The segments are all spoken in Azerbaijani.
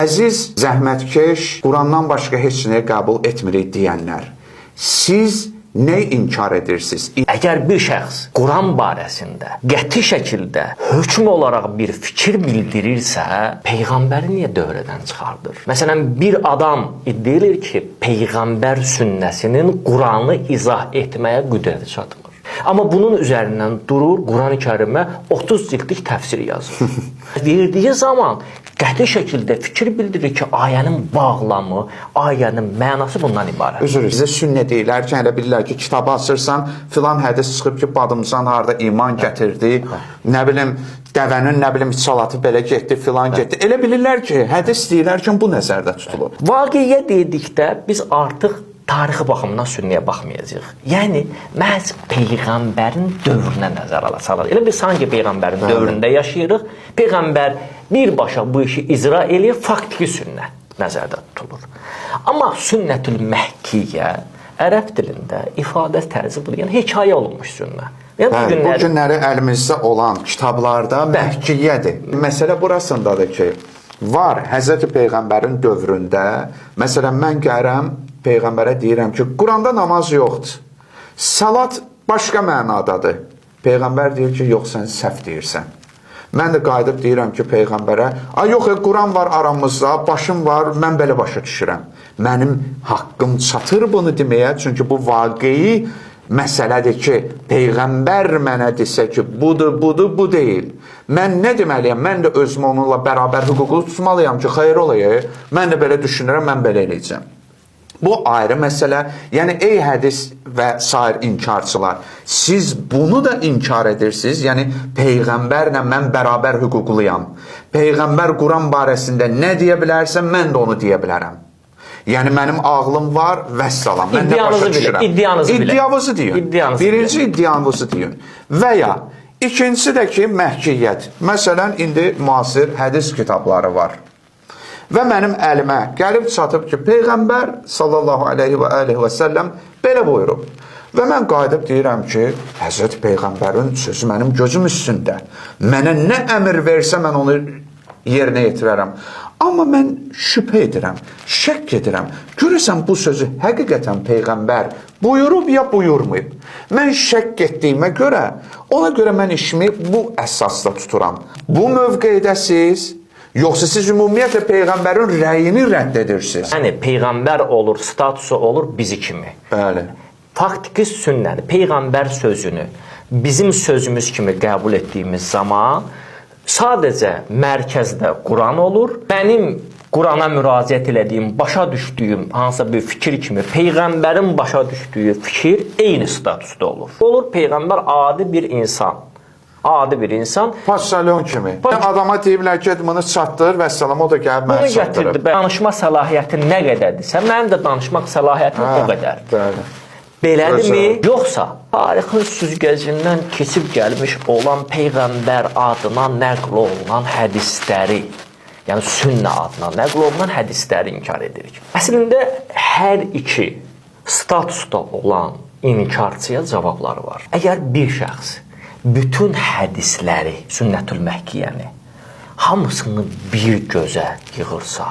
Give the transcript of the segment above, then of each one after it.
Əziz zəhmətkeş, Qurandan başqa heç nəyi qəbul etmirik deyənlər, siz nə inkar edirsiniz? Əgər bir şəxs Quran barəsində qəti şəkildə hökm olaraq bir fikir bildirirsə, peyğəmbəri niyə dövrədən çıxardır? Məsələn, bir adam iddia edir ki, peyğəmbər sünnəsinin Quranı izah etməyə qüdrəti çatmır. Amma bunun üzərindən durur, Quran-ı Kərimə 30 cildlik təfsir yazır. Verdiyi zaman qəti şəkildə fikir bildirir ki, ayənin bağlamı, ayənin mənası bundan ibarətdir. Üzr, sizə sünnə deyilərkən elə bilirlər ki, kitabı açırsan, filan hədis çıxıb ki, badımcan harda iman gətirdi, nə bilim, dəvənin nə bilim salatı belə getdi, filan getdi. Elə bilirlər ki, hədis deyilərkən bu nəzərdə tutulur. Vaqiə dedikdə biz artıq tarixi baxımdan sünnəyə baxmayacağıq. Yəni məhz peyğəmbərin dövrünə nəzər alacağıq. Elə bil sanki peyğəmbərin dövründə yaşayırıq. Peyğəmbər birbaşa bu işi icra eləyir, faktiki sünnə nəzərdə tutulur. Amma sünnətül məhkiyyə ərəb dilində ifadə tərzi budur. Yəni hekayə olunmuş sünnə. Yəni bu Bəli, bu günləri günləri əlimizdə olan kitablarda məhkiyyədir. Məsələ burasındadır ki, var Həzrəti Peyğəmbərin dövründə, məsələn mən gəlirəm Peyğəmbərə deyirəm ki, Quranda namaz yoxdur. Salat başqa mənadadır. Peyğəmbər deyir ki, yox sən səhv deyirsən. Mən də qayıdıb deyirəm ki, Peyğəmbərə, ay yox, Quran var aramızda, başım var, mən belə başa düşürəm. Mənim haqqım çatır bunu deməyə, çünki bu vaqei məsələdir ki, Peyğəmbər mənə desə ki, budur, budur, bu deyil. Mən nə deməliyəm? Mən də özümü onunla bərabər hüquqlu tutmalıyam ki, xeyir olayı, mən də belə düşünürəm, mən belə eləyəcəm. Bu ayrı məsələ. Yəni ey hədis və sair inkarçılar, siz bunu da inkar edirsiniz. Yəni peyğəmbərlə mən bərabər hüquqluyam. Peyğəmbər Quran barəsində nə deyə bilərsə, mən də onu deyə bilərəm. Yəni mənim ağlım var, vəssalam. Mən nə başa İddianızı bilək, düşürəm? iddianızı bilək. İddianızı deyin. İddianızı Birinci bilək. iddianızı deyin. Və ya ikincisi də ki, məhkiyyət. Məsələn, indi müasir hədis kitabları var. Və mənim əlimə gəlib çatıb ki, Peyğəmbər sallallahu əleyhi və alihi və səlləm belə buyurub. Və mən qayıdıb deyirəm ki, Həzrət Peyğəmbərin sözü mənim gözüm üstündə. Mənə nə əmr versə mən onu yerinə yetirərəm. Amma mən şübhə edirəm, şəkk edirəm. Görürsən bu sözü həqiqətən Peyğəmbər buyurub ya buyurmayıb. Mən şəkk etdiyimə görə, ona görə mən işimi bu əsasda tuturam. Bu mövqedə siz, yoxsa siz ümumiyyətlə Peyğəmbərin rəyini rədd edirsiniz? Yəni peyğəmbər olur, statusu olur bizi kimi. Bəli. Faktiki sünnəni, peyğəmbər sözünü bizim sözümüz kimi qəbul etdiyimiz zaman sadəcə mərkəzdə Quran olur. Mənim Qurana müraciət elədiyim, başa düşdüyüm hansısa bir fikir kimi peyğəmbərin başa düşdüyü fikir eyni statusda olur. Olur peyğəmbər adi bir insan. Adi bir insan. Poçtalyon kimi. Adama deyiblər ki, bunu çatdır, vəssalam, o da gəlib mənə Bunu çatdırıb. gətirdi. Danışma səlahiyyəti nə qədərdirsə, mənim də danışmaq səlahiyyətim o qədərdir. Bəli. Belədirmi? Özü. Yoxsa tarixin süzgəcindən keçib gəlmiş olan peyğəmbər adına nəql olunan hədisləri, yəni sünnə adına nəql olunan hədisləri inkar edirik. Əslində hər iki statusda olan inkarçıya cavabları var. Əgər bir şəxs bütün hədisləri, sünnətül məhkiyyəni hamısını bir gözə yığırsa,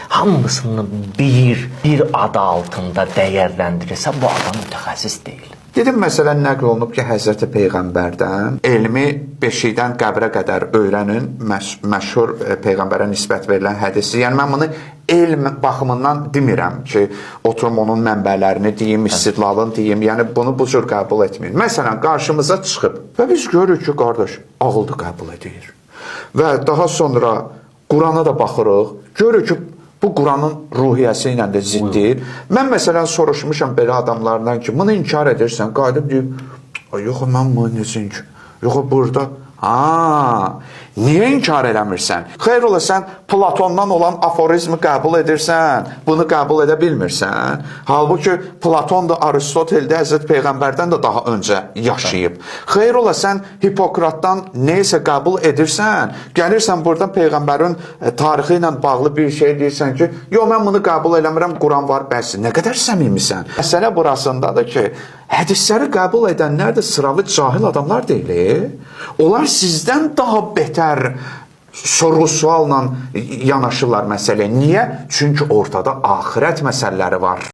hamısını bir adı altında dəyərləndirirsə, bu adam mütəxəssis deyil. Dedim, məsələn, nəql olunub ki, Həzrəti Peyğəmbərdən elmi beşikdən qəbrə qədər öyrənin, məşhur Peyğəmbərə nisbət verilən hədisi. Yəni mən bunu elm baxımından demirəm ki, oturum onun mənbələrini deyim, istidlalını deyim. Yəni bunu bu cür qəbul etməyin. Məsələn, qarşımıza çıxıb və biz görürük ki, qardaş, ağıl da qəbul edir. Və daha sonra Qurana da baxırıq, görürük ki, bu Quranın ruhiyyəsi ilə də ziddir. Mən məsələn soruşmuşam belə adamlardan ki, bunu inkar edirsən, qayıdıb deyib, ay yox, mən bunu necə inkar? Yox, burada ha, niyə inkar eləmirsən? Xeyr ola, sən Platondan olan aforizmi qəbul edirsən, bunu qəbul edə bilmirsən. Halbuki Platon da Aristotel də Həzrət Peyğəmbərdən də daha öncə yaşayıb. Xeyr ola, sən Hipokratdan neysə qəbul edirsən, gəlirsən buradan Peyğəmbərin tarixi ilə bağlı bir şey deyirsən ki, yox, mən bunu qəbul eləmirəm, Quran var, bəs nə qədər səmimisən? Məsələ burasındadır ki, hədisləri qəbul edənlər də sıravi cahil adamlar deyil. Onlar sizdən daha betər Sorğu-sualla yanaşırlar məsələyə. Niyə? Çünki ortada axirət məsələləri var.